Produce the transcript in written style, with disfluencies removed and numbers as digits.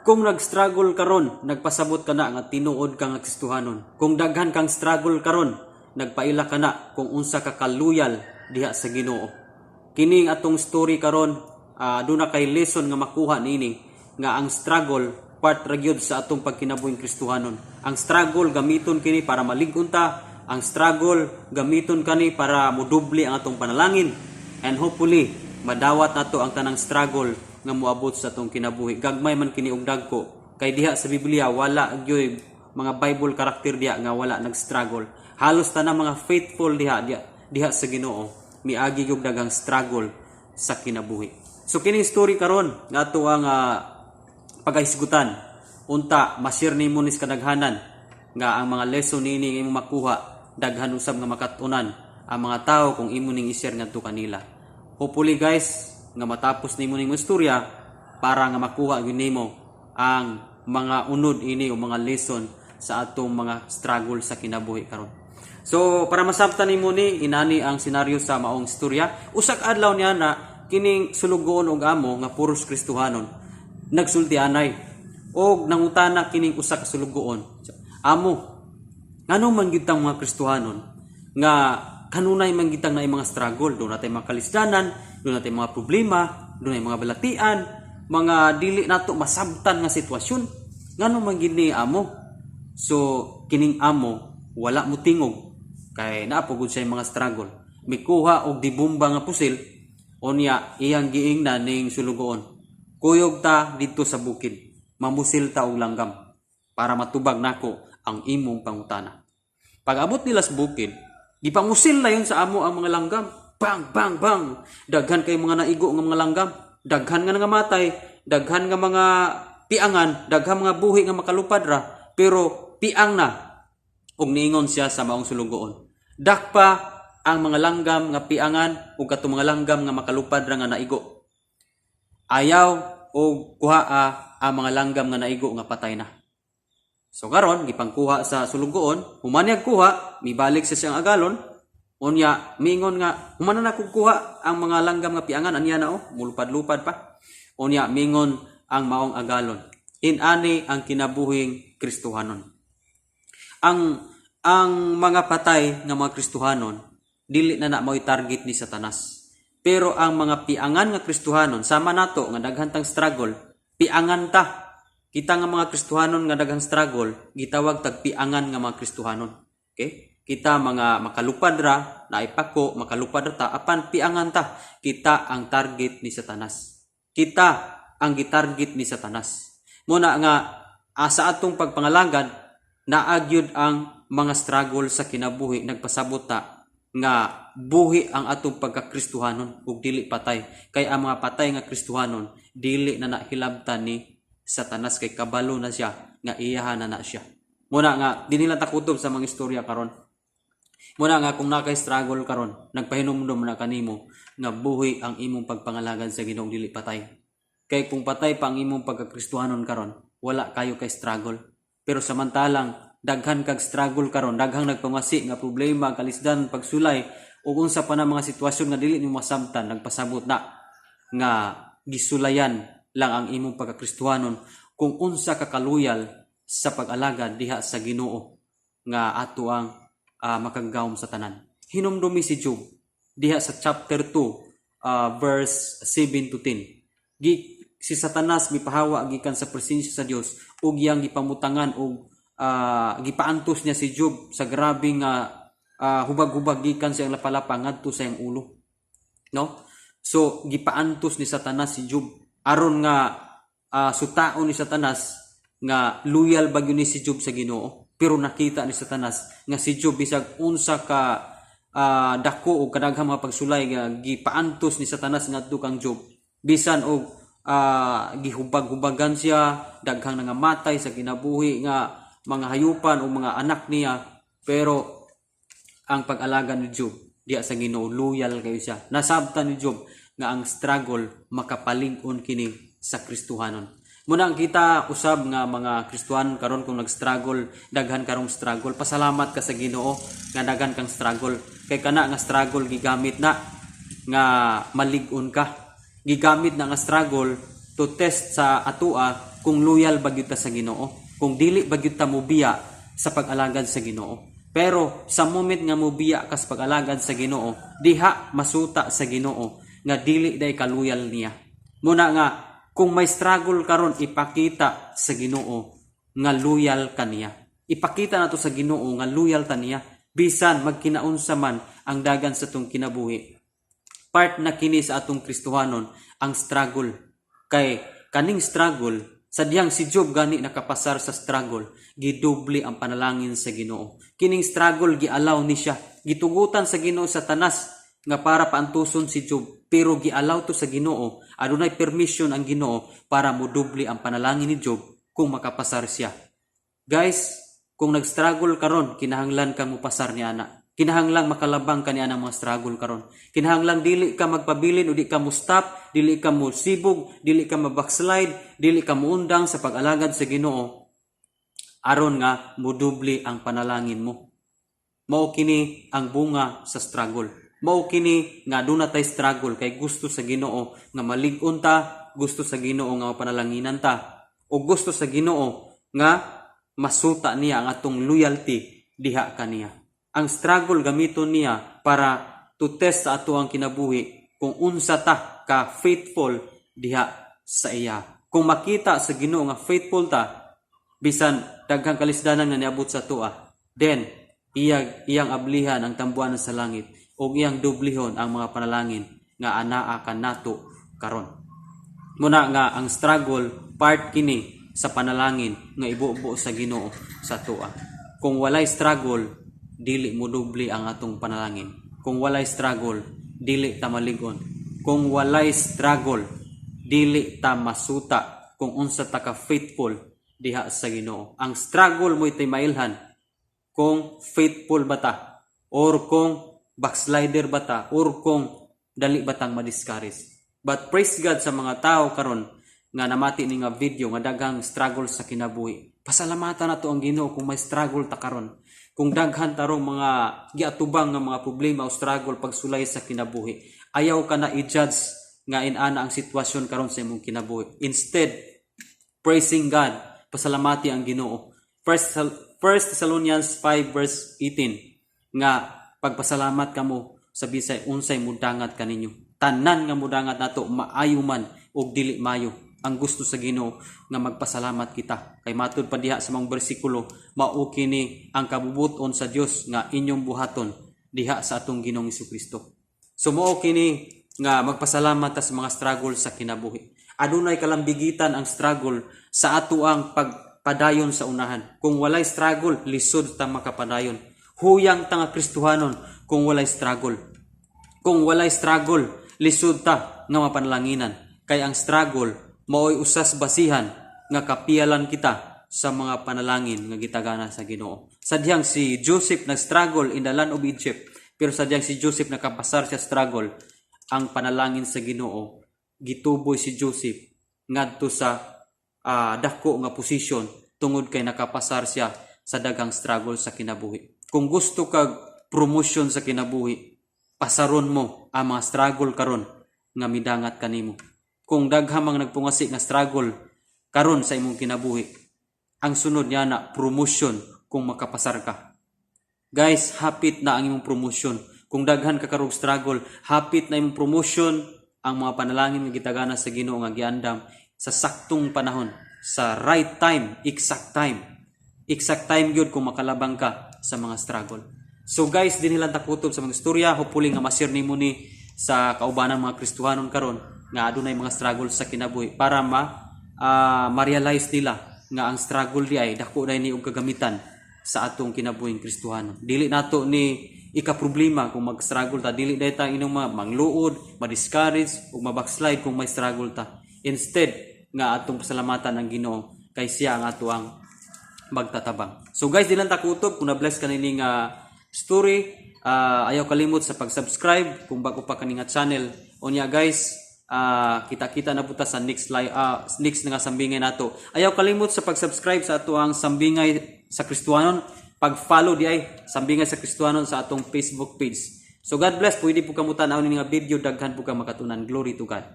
Kung nag-struggle karon, nagpasabot ka na nga tinuod ka nga Kristohanon. Kung daghan kang struggle karon, nagpaila ka na kung unsa ka kaluyal diha sa Ginoo. Kining atong story karon, duna kay lesson nga makuha niini nga ang struggle part ra gyud sa atong pagkinabuhing Kristohanon. Ang struggle gamiton kini para malig-on ta, ang struggle gamiton kani para modoble ang atong panalangin. And hopefully madawat nato ang tanang struggle nga moabot sa atong kinabuhi. Gagmay man kini og dagko kay diha sa Biblia wala gyud mga Bible karakter diha nga wala nag-struggle. Halos tanang mga faithful diha diha, diha sa Ginoo miagi gyud daghang struggle sa kinabuhi. So kining story karon nga ato ang pagahisgutan, unta ma-share nimo ni sa kadaghanan nga ang mga lesson niini nga imong makuha, daghan usab nga makat-unan ang mga tao kung imo ning i-share ngadto kanila. Hopefully, guys, nga matapos nimo ning istorya para nga makuha gyud nimo ang mga unod ini o mga lesson sa atong mga struggle sa kinabuhi karon. So para masabtan nimo ni inani ang senaryo sa maong istorya, usa ka adlaw niya na kining sulugoon og amo nga puros Kristohanon nagsulti anay og nangutana kining usa ka sulugoon. "Amo, ngano man gyud tang mga Kristohanon nga kanunay man gyud tang naay mga struggle, duna tay mga kalisdanan, duna tay mga problema, duna mga balatian, mga dili nato masabtan nga sitwasyon? Ngano man gyud ni, amo?" So kining amo wala mo tingog kay naa pugod siya mga struggle. Mikuha og dibumba nga pusil, unya iyang giingnan ning sulugoon, "Kuyog ta didto sa bukid, mamusil ta og langgam para matubag nako ang imong pangutana." Pag abot nila sa bukid, gipangusil na yun sa amo ang mga langgam. Bang, bang, bang. Daghan kay mga naigo nga mga langgam. Daghan nga nangamatay, daghan nga mga piangan, daghan mga buhi nga makalupad ra, pero piang na. Ug niingon siya sa maong sulugoon, "Dakpa ang mga langgam nga piangan ug katong mga langgam nga makalupad ra nga naigo. Ayaw og kuhaa ang mga langgam nga naigo nga patay na." So karon gipangkuha sa sulugoon, human niya kuha, mibalik sa siyang agalon. Unya mingon nga, "Human na nako kuha ang mga langgam nga piangan, aniya na oh, mulupad-lupad pa." Unya mingon ang maong agalon, "Inani ang kinabuhing Kristohanon. Ang mga patay nga mga Kristohanon dili na na mao'y target ni Satanas. Pero ang mga piangan nga Kristohanon sama nato nga daghan tang struggle, piangan ta. Kita nga mga Kristohanon nga daghang struggle, gitawag tag piangan nga mga Kristohanon." Okay? Kita mga makalupad ra, naay pako, makalupad ra ta, apan piangan ta. Kita ang target ni Satanas. Kita ang gitarget ni Satanas. Muna nga sa atong pagpangalagad, naa gyud ang mga struggle sa kinabuhi, nagpasabot ta nga buhi ang atong pagkakristohanon ug dili patay, kay ang mga patay nga Kristohanon dili na nahilabtan ni Satanas kay kabalo na siya nga iyahan na na siya. Muna nga dinhi lang ta kutob sa mga istorya karon. Muna nga kung nakay struggle karon, nagpahinumdom na kanimo nga buhi ang imong pagpangalagad sa Ginoo, dili patay. Kay kung patay pa ang imong pagkakristohanon karon, wala kayo kay struggle. Pero samantalang daghan kag struggle karon, daghang nagpangasi nga problema, kalisdan, pagsulay ug unsa pa na mga sitwasyon nga dili nimo masabtan, nagpasabot na nga gisulayan lang ang imong pagkakristohanon kung unsa ka kaluyal sa pag-alagad diha sa Ginoo nga ato ang makagagahom sa tanan. Hinumdumi si Job diha sa chapter 2 verse 7 to 10. Si Satanas mipahawa gikan sa presensya sa Dios ug iyang gipamutangan og gipaantos niya si Job sa grabe nga hubag-hubag gikan sa iyang lapalapa ngadto sa iyang ulo. No? So gipaantos ni Satanas si Job aron nga sutaon ni Satanas nga loyal ba gyud ni si Job sa Ginoo. Pero nakita ni Satanas nga si Job, bisag unsa ka dako o kadaghang mga pagsulay nga gipaantos ni Satanas ngadto kang Job, bisan og gihubag-hubagan siya, daghang nangamatay sa kinabuhi nga mga hayupan o mga anak niya, pero ang pag-alaga ni Job diha sa Ginoo, loyal kayo siya. Nasabtan ni Job nga ang struggle makapalig-on kini sa Kristohanon. Muna ang kita usab nga mga Kristohanon karon, kung nag-struggle, daghan karong struggle, pasalamat ka sa Ginoo nga daghan kang struggle, kay kana nga struggle gigamit na nga malig-on ka. Gigamit na nga struggle to test sa atua. kung loyal ba gyud ta sa Ginoo, kung dili ba gyud ta mobiya sa pag-alagad sa Ginoo. Pero sa moment nga mobiya ka sa pag-alagad sa Ginoo, diha masuta sa Ginoo nga dili day ka loyal niya. Muna nga kung may struggle karon, ipakita sa Ginoo nga loyal ka niya. Ipakita nato sa Ginoo nga loyal ta niya bisan magkinaunsa man ang dagan sa atong kinabuhi. Part na kini sa atong Kristohanon ang struggle. Kay kaning struggle, sa diyang si Job gani nakapasar sa struggle, gidoble ang panalangin sa Ginoo. Kining struggle gialaw ni siya. Gitugutan sa Ginoo Satanas nga para paantuson si Job, pero gialaw to sa Ginoo. Adunay permission ang Ginoo para modoble ang panalangin ni Job kung makapasar siya. Guys, kung nag-struggle karon, kinahanglan kang mopasar ni ana. Kinahanglan makalabang ka ni anang mga struggle karon. Kinahanglan dili ka magpabilin o di ka mo stop, dili ka mo sibog, dili ka ma-backslide, dili ka muundang sa pag-alagad sa Ginoo aron nga modoble ang panalangin mo. Mao kini ang bunga sa struggle. Mao kini nga aduna tay struggle kay gusto sa Ginoo nga malig-on ta, gusto sa Ginoo nga mapanalanginan ta, o gusto sa Ginoo nga masuta niya ang atong loyalty diha kaniya. Ang struggle gamiton niya para to test sa ato ang kinabuhi kung unsa ta ka faithful diha sa iya. Kung makita sa Ginoo nga faithful ta bisan daghang kalisdanan nga niabot sa atoa, then iyang ablihan ang tambuan sa langit ug iyang dublihon ang mga panalangin nga anaa kanato karon. Muna nga ang struggle, part kini sa panalangin nga ibubo sa Ginoo sa atoa. Kung walay struggle, dili mo doble ang atong panalangin. Kung walay struggle, dili ta malig-on. Kung walay struggle, dili ta masuta kung unsa ta ka faithful diha sa Ginoo. Ang struggle mo'y mailhan kung faithful ba ta or kung backslider ba ta or kung dali ba tang madiscourage. But praise God sa mga tao karon nga namati ni nga video nga daghang struggle sa kinabuhi. Pasalamatan nato ang Ginoo kung may struggle ta karon. Kung daghan tarong mga giatubang nga mga problema o struggle pagsulay sa kinabuhi. Ayaw ka na i-judge nga inana ang sitwasyon karon sa imong kinabuhi. Instead, praising God, pasalamati ang Ginoo. First Thessalonians 5 verse 18 nga pagpasalamat kamo sa bisay unsay mudangat kaninyo. Tanan nga mudangat nato, maayo man og dili mayo, ang gusto sa Ginoo nga magpasalamat kita. Kay matud pa diha sa mga bersikulo, mao kini ang kabubuton sa Dios nga inyong buhaton diha sa atong Ginoong Kristo. So mao kini nga magpasalamat ta sa mga struggle sa kinabuhi. Adunay kalambigitan ang struggle sa ato ang pagpadayon sa unahan. Kung walay struggle, lisod ta makapadayon. Huyang ta nga Kristohanon kung walay struggle. Kung walay struggle, lisod ta nga mapanalanginan. Kay ang struggle mao'y usas basihan nga kapiyalan kita sa mga panalangin nga gitagana sa Ginoo. Sadyang si Joseph nag-struggle in the land of Egypt, pero sadyang si Joseph nakapasar sa struggle, ang panalangin sa Ginoo gituboy si Joseph ngadto sa dako nga posisyon tungod kay nakapasar siya sa daghang struggle sa kinabuhi. Kung gusto kag promotion sa kinabuhi, pasaron mo ang mga struggle karon nga midangat kanimo. Kung daghang mga nagpungasi nga struggle karon sa imong kinabuhi, ang sunod niya na promotion kung makapasar ka. Guys, hapit na ang imong promotion. Kung daghan ka karong struggle, hapit na imong promotion, ang mga panalangin nga gitagana sa Ginoo nga giandam sa saktong panahon, sa right time, exact time. Exact time gyud kung makalabang ka sa mga struggle. So guys, dinhi lang ta kutob sa mga istorya. Hopefully nga ma-share nimo ni sa kaubanan mga Kristohanon karon nga adunay mga struggle sa kinabuhi para ma-realize nila nga ang struggle di ay dako day ni og kagamitan sa atong kinabuhing Kristohanon. Dili nato ni ika-problema kung mag-struggle ta, dili day ta inong mangluod, ma-discourage ug ma-backslide kung may struggle ta. Instead nga atong pasalamatan ang Ginoo kay siya ang ato ang magtatabang. So guys, di lang ta kutob. Kung na-bless ka nini nga story, ayaw kalimot sa pag-subscribe kung bago pa kani nga channel. Unya guys, kita-kita na puta sa next nga sambingay nato. Ayaw kalimot sa pag-subscribe sa ato ang Sambingay sa Kristohanon, pag-follow di ay Sambingay sa Kristohanon sa atong Facebook page. So God bless, pwede po kamo tan-aw ni nga video, daghan po ka makatunan. Glory to God.